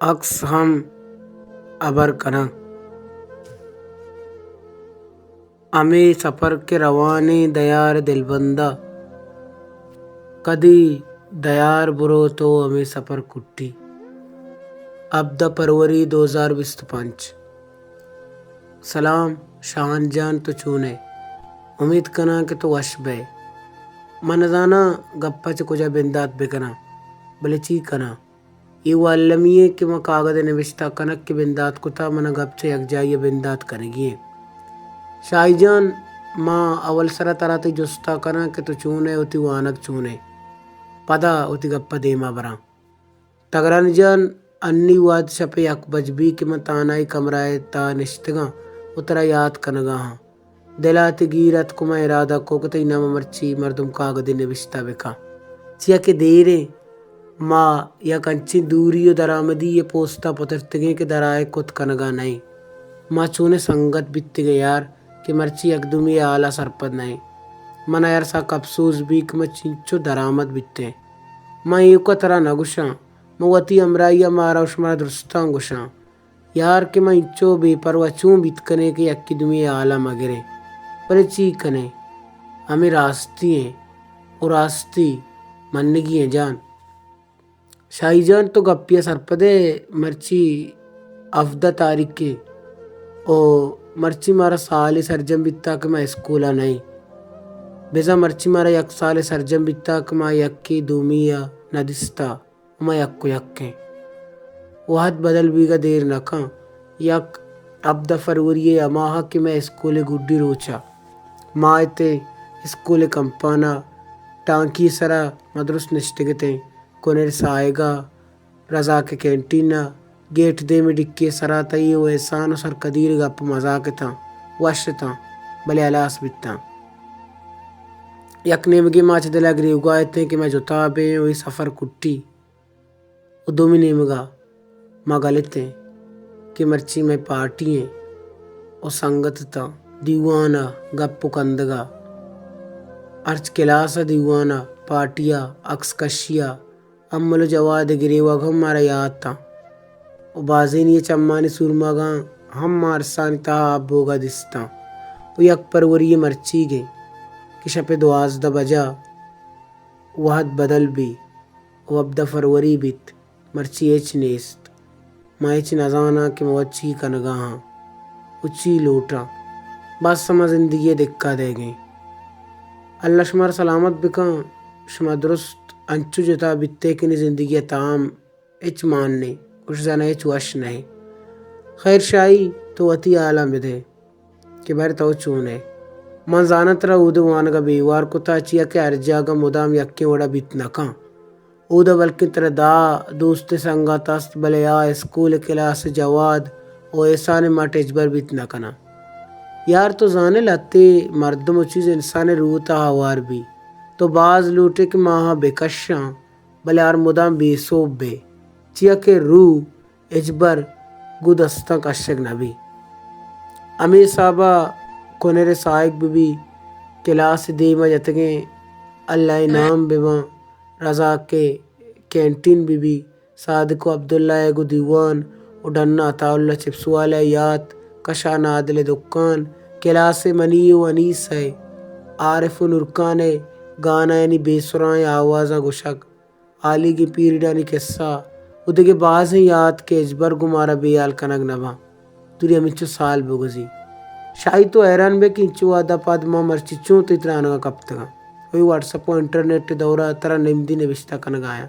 عکس ہم ہبر کناں۔ ہمے سفر کہ روانیں دیار دلبندا، کدی دیار برو تو ہمے سفر کٹی۔ ہبدہ فروری دو ہزار بیست و پنچ۔ سلام شاہان جان، تو چون ئے؟ امیت کناں کہ تو وش بئے۔ من نزاناں گپ ءَ چہ کجا بندات بکناں، بلے چی کناں؟ اے و المی ایں کہ من کاگد ءَ نبشتہ کنگ کہ بندات کتہ، من ءَ گپ چہ یکجائی ءَ بندات کنگی ایں۔ شاہی جان، ما اول سرا ترا تئی جست ءَ کناں کہ تو چون ئے، وتی وانگ چون ایں؟ پدا وتی گپ ءَ دیما براں۔ تگرانی جان، انی وہد شپ ءِ یک بج بی کہ من تہنائی کمرہ ءِ تہا نشتگاں و ترا یات کنگا آں۔ دل ءَ تئی گیر اتک و من ارادہ کو کہ تئی نام ءَ مرچی مردم کاگدے نبشتہ بکن۔ چیا کہ دیریں، ما یک انچیں دوری و درآمدی ءِ پوست ءَ پترتگیں کہ درائے کت کنگا نئیں۔ ما چونیں سنگت بیتگیں یار کہ مرچی یک دومی ءِ حال ءَ سرپد نئیں۔ من ءَ ہر سک اپسوز بی کہ من چنچو درآمد بیتیں۔ من ایوک ءَ ترا نہ گوشاں، من وتی ہمراہی ءَ مارا و شمارا درستاں گوشاں۔ یار کہ ما انچو بے پرواہ چون بیت کنیں کہ یکے دومی ءِ حال ءَ مہ گریں، بلے چی کنیں؟ ہمے راستی ایں و راستی منگی ایں جان۔ شاہی جان، تو گپے ءَ سرپد ئے، مرچی ہفدہ تاریخ ایں و مرچی مارا سالے سرجم بیتا کہ ما اسکول ءَ نہ ایں۔ بزاں مرچی مارا یک سالے سرجم بیتا کہ ما یکے دومی ءَ نہ دیستا۔ و ما یک و یک ایں۔ وہد بدل بیگ ءَ دیر نہ کن۔ یک ہبدہ فروری ءِ ہماہ کہ مئے اسکول ءِ گڈی روچ ءَ ما اتیں اسکول ءِ کمپان ءَ، ٹانکی ءِ سرا ما درست نشتگ اتیں، کنر ساہگ ءَ، رزاک ءِ کینٹین ءَ، گیٹ دیم ءِ ڈکی ءِ سرا تئی و احسان و سرکدیر ءِ گپ و مزاک اتاں، وش اتاں، بلے ہلاس بیتاں۔ یک نیمگے ما چہ دل ءَ گریوگا اتیں کہ ما جتا بیں و اے سفر کٹی۔ و دومی نیمگا ما گل اتیں کہ مرچی مئے پارٹی ایں و سنگت اتاں دیوان ءَ گپ و کندگا، ہرچ کلاس ءَ دیوان ءَ، پارٹی ءَ، عکس کشی ءَ، امل و جواد ءِ گریوگ ہم مارا یات آں و بازینی ءِ چمانی سورماگاں ہم ما ارسانی تہا آپ بوگا دیستاں و یک پروری ءِ مرچیگ ایں کہ شپ ءِ دوازدہ بجا وہد بدل بی و ہبدہ فروری بیت، مرچی ہچ نیست۔ ما ہچ نزاناں کہ ما وت چی کنگا آں و چی لوٹاں۔ بس ہما زندگی ءِ دکا دئیگیں۔ اللہ شمارا سلامت بکن۔ شما درست انچو جتا بیتے کہ نی زندگی ءِ تام ہچ مان نے۔ گوش زاناں ہچ وش نہ۔ خیر شاہی، تو وتی حالاں بدے۔ کہ باریں تو چون ئے؟ من زاناں ترا اود ءَ وانگ ءَ بے وار کتا، چیا کہ ہر جاگہ مدام یکیں وڑ ءَ بیت نہ کن۔ اود ءَ بلکیں ترا دہ دوست ءُ سنگت است، بلے آ اسکول ءِ کلاس ءِ جواد ءُ احسان ءِ مٹ ہچبر بیت نہ کناں۔ یار تو زان ئے لہتے مردم ءُ چیز انسان ءِ روح ءِ تہا ہوار بی۔ تو باز لوٹ ئے کہ ما آہاں بہ کشاں، بلے ہر مدام بے سوب بئے، چیا کہ روح ہچبر گوں دستاں کشگ نہ بی۔ ہمے حساب ءَ کنر ءِ ساہگ بہ بی، کلاس ءِ دیم ءَ جتگیں اللہ ءِ نام بہ باں، رزاک ءِ کینٹین بہ بی، صادق ءُ عبداللہ ءِ گوں دیوان ءُ ڈن ءَ عطاء اللہ چپس والہ ءِ یات، کشان عادل ءِ دکان، کلاس ءِ منی ءُ انیس ءِ، عارف ءُ نورکان ءِ گانایانی بے سرائیں آوازاں گوشگ، ہالیگیں پیریڈانی کسہ ءُ دگہ بازیں یات کہ ہچبر گوں مارا بے ہیال کنگ نہ باں۔ دوری ہمینچو سال بگوزی۔ شاہی تو حیران بئے کہ اینچو وہد ءَ پد ما مرچی چون تئی ترانگ ءَ کپتگاں۔ وہی واٹس اپ ءُ انٹرنیٹ ءِ دور ءَ ترا نمدی نبشتہ کنگ ءَ آیاں۔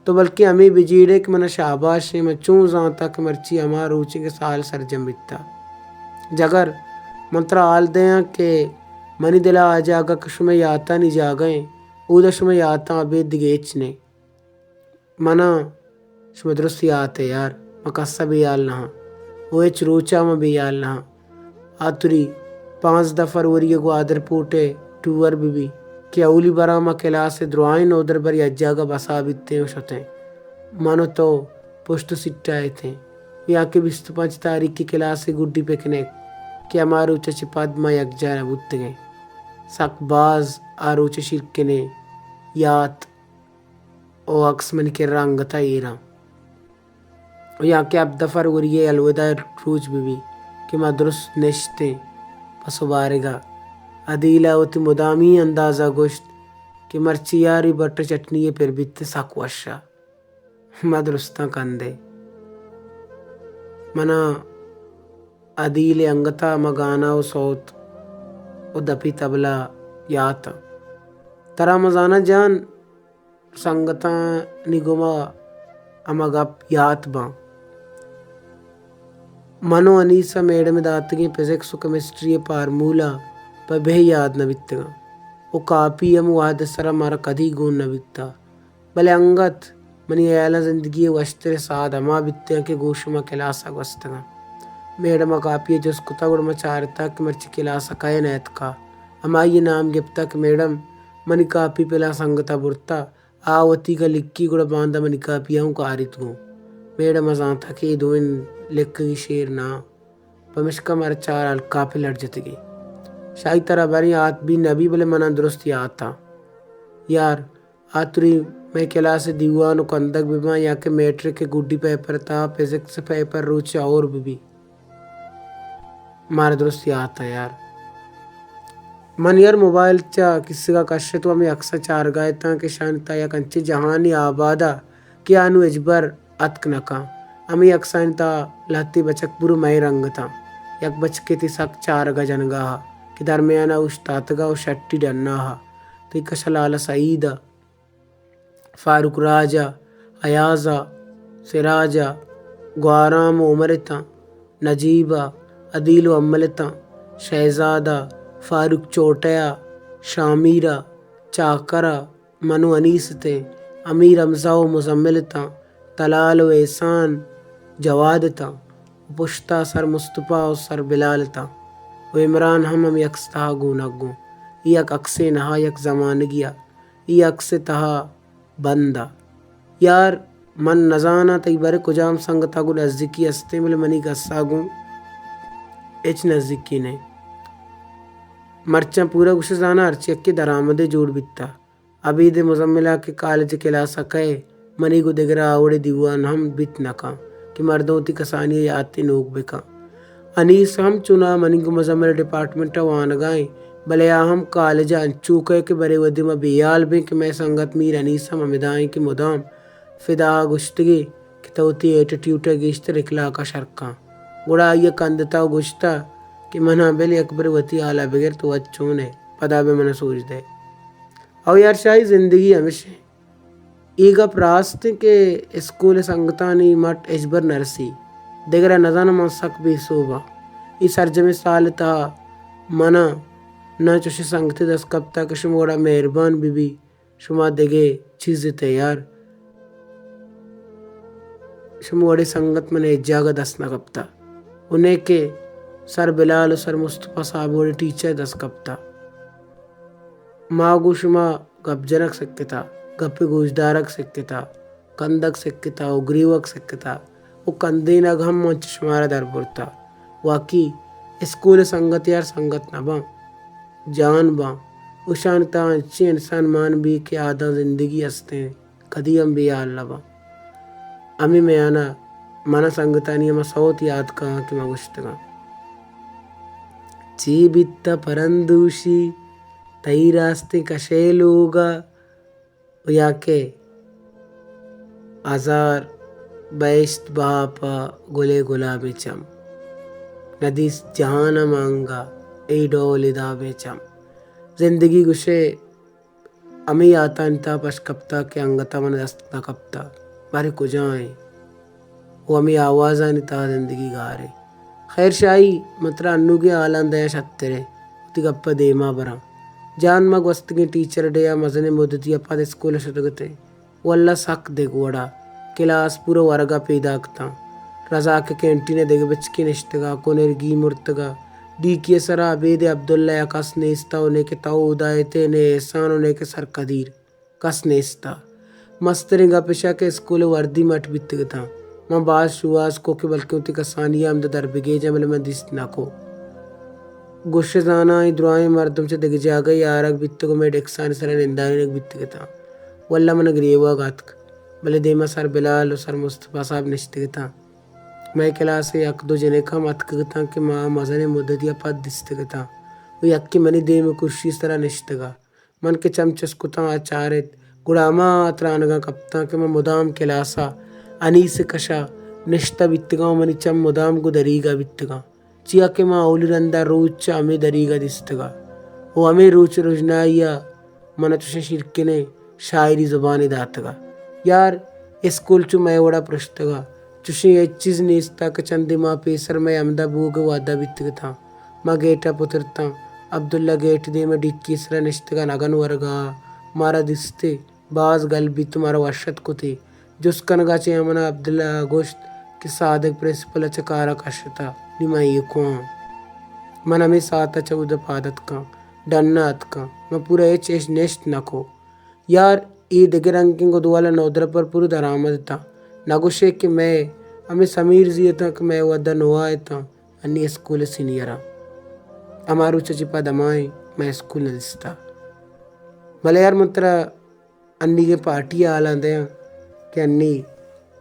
تو بلکیں ہمے بہ جیڑ ئے کہ من ءَ شاباش ایں، من چون زانتگ کہ مرچی ہما روچ ایں کہ سال سرجم بیتگ۔ جگر، من ترا حال دیاں کہ منی دل ءَ آ جاگہ کہ شمئے یاتانی جاگہ ایں، اود ءَ شمئے یاتاں ابید دگہ ہچ نہ۔ من ءَ شمئے درست یات ایں یار، من کس ءَ بے ہیال نہ آں ءُ ہچ روچ ءَ من بے ہیال نہ آں۔ آ توری پانزدہ فروری ءَ گوادر پورٹ ءِ ٹور بہ بی کہ اولی برا ما کلاس ءِ درائیں نودربر یک جاگہ بسا بیتیں ءُ شتیں۔ من ءُ تو پشت ءُ سیٹ ءَ اتیں۔ یا کہ بیست ءُ پنچ تاریخ ءِ کلاس ءِ گڈی پکنک کہ ہما روچ ءَ چہ پد ما یکجاہ نہ بوتگیں۔ سک باز آ روچ ءِ شیرکنیں یات ءُ عکس منی کرا انگت ءَ ایراں۔ و یا کہ ہبدہ فروری ء الوداع ء روچ بہ بی کہ ما درست نشتیں پہ سبارگ ء۔ عدیل ء وتی مدامی انداز ء گوشت کہ مرچی یاری بٹ ء چٹنی ء پر بیت سک وش ء۔ ما درستاں کندے۔ منا عدیل ء انگت ء ہما گانا و سوت و دپی تبلہ یات انت۔ ترا من زاناں جان، سنگتانی گوما ہما گپ یات باں۔ من و انیس ء میڈم ء داتگیں فزکس و کیمسٹری ء پارمولا پہ بہ یات نہ بیتگاں و کاپی ہم وہد ء سرا مارا کدی گون نہ بیتہ۔ بلے انگت منی ہیالاں زندگی ء وشتریں ساعت ہما بیتگاں کہ گوں شما کلاس ء گوستگاں۔ میڈم ء کاپی ء جست کتہ، گڑا ما چارتہ کہ مرچی کلاس ء کئے نہ اتکہ۔ ہمائی ء نام گپتہ کہ میڈم منی کاپی پلاں سنگت ء برتہ، آ وتیگ ء لکی، گڑا باندا منی کاپی ء اوں کاریت گوں۔ میڈم ء زانتہ کہ اے دوئیں لکگی شیر نہ آں، پمشکا مارا چار ہلکاپیں لٹ جتگی۔ شاہی ترا باریں یات بی نہ بی، بلے منا درست یات آں۔ یار، آ تری مئے کلاس ء دیوان و کندگ بہ باں یا کہ میٹرک ء گڈی پیپر ء تہا فزکس ء پیپر روچ ء ہور بہ بی۔ مارا درست یات ء یار۔ من یار موبائل چہ کیسگ ء کشت و ہمے عکساں چارگا اتاں کہ شانی تہا یک انچیں جہانے آباد ء کہ آ نوں ہچبر اتک نہ کن۔ ہمے عکسانی تہا لہتے بچک برو مئے رنگ اتاں۔ یک بچکے تئی سک چارگ ء جنگا ء کہ درمیان ء اوشتاتگ ء و شٹی ڈنا ء۔ تئی کش ء لالا سعید ء، فاروق راج ء، ایاز ء، سراج ء، گوارام و عمر اتاں، نجیب ء، عدیل و امل اتاں، شہزاد ء، فاروق چوٹہ ء، شامیر ء، چاکر ء، من و انیس اتیں، امیر حمزہ و مزمل اتاں، طلال و احسان، جواد اتاں، و پشتا سر مصطفی و سر بلال اتاں، و عمران ہم ہمے عکس تہا گونگ گوں۔ اے یک عکسے نہا، یک زمانگی ء۔ اے عکس ء تہا بند ء۔ یار، من نزاناں تئی بارے کجام سنگت ء گوں نزیکی استیں، بلے منی گس ء گوں ہچ نزیکی نہ۔ مرچاں پورا گوش زاناں ہرچی یکے درآمدے جوڑ بیتا۔ ابید مزمل ء کہ کالج ء کلاس ء کئے، منی گوں دگرا آ وڑیں دیوان ہم بیت نہ کن کہ مردم وتی کسانی ء یاتے نوک بہ کن۔ انیس ہم چنا منی گوں مزمل ڈیپارٹمنٹ ء وانگا ایں، بلے آ ہم کالج ء انچو کئے کہ برے وھدے ما بے ہیال بیں کہ مئے سنگت میر انیس ہم ہمدا ایں کہ مدام فدا ء گوشتگے کہ تو وتی ایٹیٹیوٹ ء گیشتر اخلاق ء شر کن۔ گڑا آئی ء کندتہ و گوشتہ کہ منا بل یک برے وتی ہال ء بگر تو وت چون ئے، پدا بہ منا سوج دئے۔ او یار شاہی، زندگی ہمش انت۔ اے گپ راست انت کہ اسکول ء سنگتانی مٹ ہچبر نہ رسی۔ دگرا نزاناں من سک بے سوب آں۔ اے سرجمیں سال ء تہا منا نہ چوشیں سنگتے دست کپتہ کہ شما وڑا مہربان بہ بی، شما دگہ چیزے تہ یار۔ شما وڑیں سنگت منا ہچ جاگہ دست نہ کپتہ۔ و نئے کہ سر بلال و سر مصطفی صاحب وڑیں ٹیچر دست کپتہ۔ ما گوں شما گپ جنگ سکتہ، گپ ء گوشدارگ سکتہ، کندگ سکتہ و گریوگ سکتہ و کندینگ ہم من چہ شمارا در برتہ۔ واقعی اسکول ء سنگت یار سنگت نہ باں، جان باں۔ اشانی تہا انچیں انسان مان بی کہ آداں زندگی ہستیں۔ کدی ہم بے حال نہ باں۔ ہمے میان ء من ء سنگتانی ہما سوت یات کاں کہ ما گوشتگاں۔ چی بیتہ پرندوشی تئی راستیں کشئے لوگ ء، و یا کہ ہزار بہشت بہا پہ گلے گلابیں چم، ندیست جہان ء مانگا اے ڈول ء دابیں چم۔ زندگی گوشئے ہمے یاتانی تہا پش کپتہ کہ انگت ء من دست نہ کپتہ، باریں کجا ایں؟ و ہمے آوازانی تہا زندگی گار ایں۔ خیر شاہی، من ترا انوگیں حالاں دیاں شترے، وتی گپ ء دیما براں۔ جان ما گوستگیں ٹیچر ڈے ء مزنیں مدتی ء پد اسکول ء شتگ اتیں۔ واللہ سک دگہ وڑا۔ کلاس پورا ورگ ء پیداک اتاں۔ رزاک ء کینٹین ء دگہ بچکے نشتگ ء کنر گی مرتگ ء۔ ڈیکی ء سرا ابید ء عبداللہ ء کس نیست ء، و نے کہ تو اودا ات ئے، نے احسان و نے کہ سر قدیر۔ کس نیست ء۔ مستریں گپ اش ء کہ اسکول ء وردی مٹ بیتگ اتاں۔ من باز شوہاز کو کہ بلکیں وتی کسانی ء ہمدا در بگیجاں، بلے من دیست نہ کو۔ گوش زاناں اے درائیں مردم چہ دگہ جاگہے آرگ بیتگ و مئے ڈیکسانی سرا نندارینگ بیتگ اتاں۔ واللہ من ء گریوگ اتک، بلے دیما سر بلال و سر مصطفی صاحب نشتگ اتاں۔ مئے کلاس ءِ یک دو جنک ہم اتکگ اتاں کہ ما مزنیں مدتی ءَ پد دیستگ اتاں ءُ یکے منی دیم ءِ کرسی ءِ سرا نشتگ ءَ۔ من کہ چم چست کتاں آ چارت، گڑا ہما ترانگاں کپتاں کہ من مدام کلاس ءَ انیس ءِ کش ءَ نشتہ بیتگاں ءُ منی چم مدام گوں دریگ ءَ بیتگاں۔ چیا کہ ما اولی رند ءَ روچ چہ ہمے دریگ ءَ دیستگ ءَ ءُ ہمے روچ ءِ رژنائی ءَ من ءَ چشیں شیرکنیں شاعری زبانے داتگ ءَ۔ یار، اسکول چو مئے وڑ ءَ پرشتگ ءَ، چشیں ہچ چیز نیست ءَ کہ چندے ماہ پیسر مئے ہمدا بوگ ءِ وعدہ بیتگ اتاں۔ ما گیٹ ءَ پترتاں۔ عبداللہ گیٹ ءِ دیم ءَ ڈکی ءِ سرا نشتگ ءَ نگن ورگ ءَ مارا دیست ءَ باز گل بیت ءُ مارا وش اتک کت ئے۔ جست کنگ ءَ چہ من ءَ عبداللہ ءَ گوشت کہ صادق پرنسپل ءَ چہ کار ءَ کشتہ، نی من ایوک آں۔ من ہمے ساعت ءَ چہ اود ءَ پاد اتکاں، ڈن ءَ اتکاں۔ من پورا ہچ اش نشت نہ کو۔ یار، اے دگہ رنگیں گدوال ءَ نودربر پورا درآمد اتاں۔ نہ گوشے کہ مئے ہمے سمیر زی اتاں کہ مئے وھد ءَ نوا اتاں، انی اسکول ءِ سینئر آں۔ ہما روچ ءَ چہ پد ہمائیں مئے اسکول نہ دیستہ۔ بلے یار، من ترا انیگیں پارٹی ءِ ہالاں دیاں کہ انی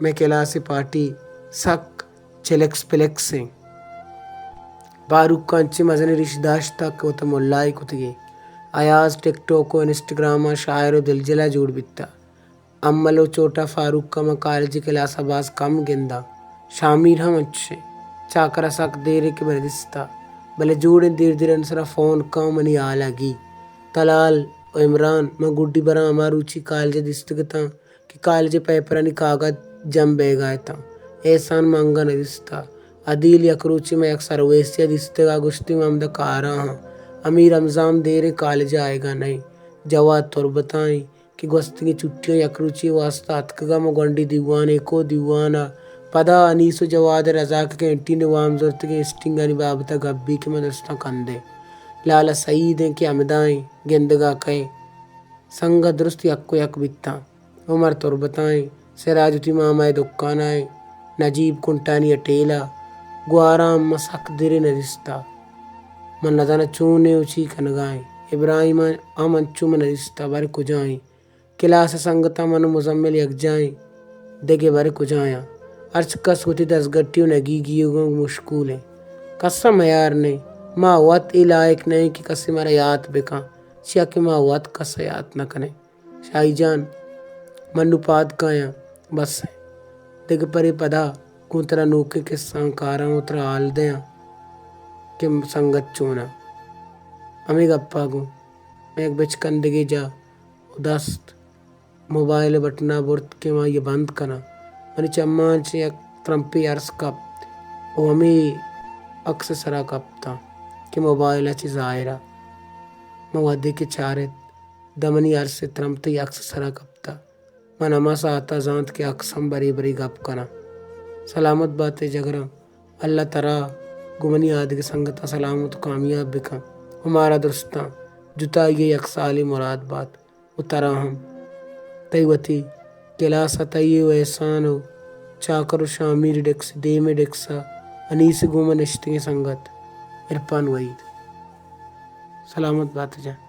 مئے کلاس ءِ پارٹی سک چلکس پلکس ایں۔ فاروق ءَ انچیں مزنیں ریش داشتہ کہ وت ءَ ملائی کتگی۔ ایاز ٹک ٹاک ءُ انسٹاگرام ءَ شاعر ءُ دلجلا جوڑ بیتہ۔ امل ءُ چوٹا فاروق ءَ ما کالج ءِ کلاس ءَ باز کم گنداں۔ شامیر ہم انچش ایں۔ چاکر ءَ سک دیر ایں کہ من دیستہ، بلے جوڑیں دیر دیر آنی سرا فون کاں، منی ہال ءَ گی۔ طلال ءُ عمران، من گڈی براں ہما روچی کالج ءَ دیستگ اتاں کہ کالج ءِ پیپرانی کاگد جم بیگ ءَ اتاں۔ احسان من انگہ نہ دیستہ۔ عدیل یک روچے من یک سرویسے ءَ دیستگ ءَ گوشتی من ہمدا کار ءَ آں۔ امیر ہمزام دیر ایں کالج ءَ آیگ ءَ نہ ایں۔ جواد تربت ءَ ایں کہ گوستگیں چھٹیاں یک روچے ءِ واستا اتکگ ءَ من گونڈیں دیوانے کو۔ دیوان ءَ پدا انیس ءُ جواد ءُ رزاق ءِ کینٹین ءِ وام زرتگیں اسٹنگانی بابت ءَ گپ بی کہ من درستاں کندے۔ لالا سعید ایں کہ ہمدا ایں، گندگ ءَ کئے۔ سنگت درست یک ءُ یک بیتاں۔ عمر تربت ءَ ایں، سراج وتی ماما ءِ دکان ءَ ایں، نجیب کنٹانی ءِ ٹیل ءَ، گوھرام من سک دیر ایں نہ دیستہ۔ من نزاناں چون ایں ءُ چی کنگ ءَ ایں۔ ابراہیم ہم انچو من نہ دیستہ، باریں کجا ایں۔ کلاس ءِ سنگتاں من ءُ مزمل یکجا ایں، دگہ باریں کجا آں۔ ہرچ کس وتی دزگٹی ءُ نگیگی ءَ گوں مشکول ایں۔ کس ءَ میار نہ ایں۔ ما وت اے لائق نہ ایں کہ کسے مارا یات بکن، چیا کہ ما وت کس ءَ یات نہ کنیں۔ شاہی جان، من نوں پاد کایاں، بس ایں۔ دگہ پرے پدا گوں ترا نوکیں کسہاں کاراں ءُ ترا حال دیاں کہ سنگت چون اَنت۔ ہمے گپ ءَ گوں یک بچکندگے جاہ ءُ دست موبائل ءِ بٹن ءَ برت کہ من آئی ءَ بند کناں۔ منی چماں چہ یک ترمپے ارس کپت ءُ ہمے عکس ءِ سرا کپتاں کہ موبائل ءَ چہ ظاہر اَت۔ من وھدے کہ چارت، داں منی ارس ءِ ترمپ تئی عکس ءِ سرا کپتہ۔ من ہما ساعت ءَ زانت کہ عکس ہم برے برے گپ کناں۔ سلامت بات ئے جگراں۔ اللہ ترا گوں منی آدگہ سنگتاں سلامت ءُ کامیاب بکن ءُ مارا درستاں جتائی ءِ یک سالے مراد بات ءُ ترا ہم۔ تئی وتی کلاس ءَ تئی ءُ احسان ءُ چاکر ءُ شامیر ءِ ڈیکس، دیم ءِ ڈیکس ءَ انیس ءِ گوما نشتگیں سنگت عرفان وحید۔ سلامت بات جان۔